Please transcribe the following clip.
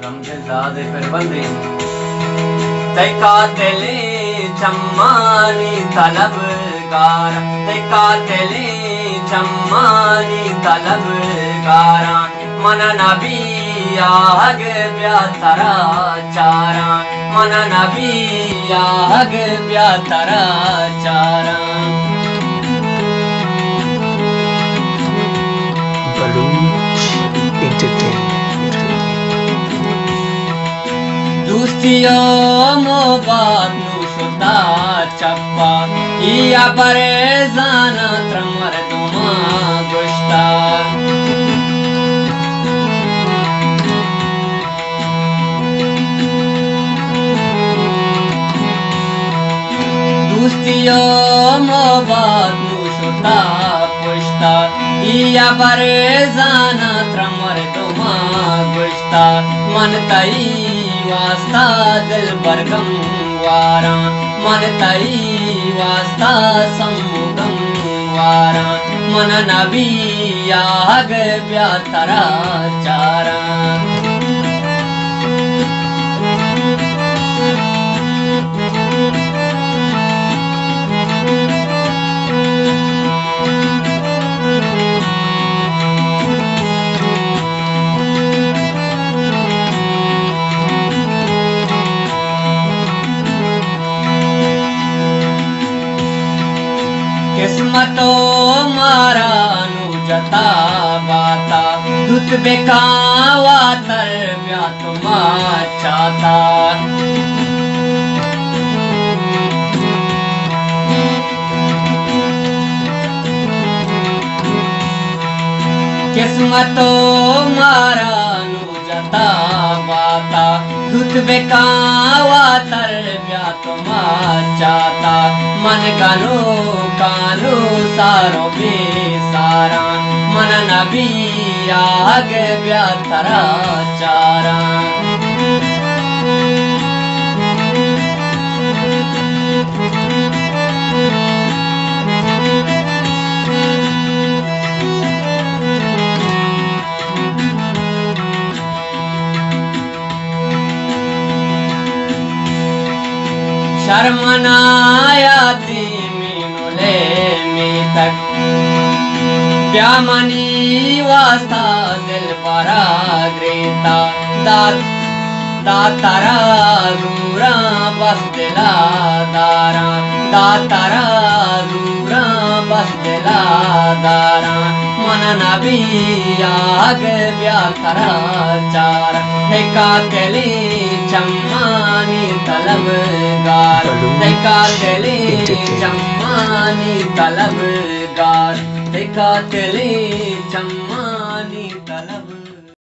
رمضان زاد پر بندیں۔ تئی قاتلیں چمانی طلبگار، تئی قاتلیں چمانی طلبگاراں، من نبی آہگ بیا ترا چاراں، من نبی آہگ بیا ترا چاراں۔ بلوچ انٹرٹینمنٹ۔ دوستی ءُ محبت نوں شتا چپا، اے ہبر زاناں ترا مردماں گوشتا۔ دوستی ءُ محبت نوں شتا پشتا، اے ہبر زاناں ترا مردماں گوشتا۔ من تئی واستا دلبر گم واراں، من تئی واستا سمو گم واراں، من نبی آہگ بیا ترا چاراں۔ قسمت ءَ مارا نوں جتا باتا، دوت بکاں واتر بیا تو ما چاتا۔ قسمت ءَ مارا نوں جتا باتا، دوت بکاں واتر بیا تو ما چاتا۔ من گنوکاں نوں سار ءُ بے ساراں، من نبی آہگ بیا ترا چاراں۔ شرمن ءَ یاتیں مینولے میتگ، بیا منی واستا دلبرا گریتا۔ دات، دات ترا زوراں بس دلا داراں، دات ترا زوراں بس دلا داراں۔ من نبی آہگ بیا ترا چاراں، تئی قاتلیں چمانی طلبگار، تئی قاتلیں چمانی طلبگار، تئی قاتلیں چمانی طلب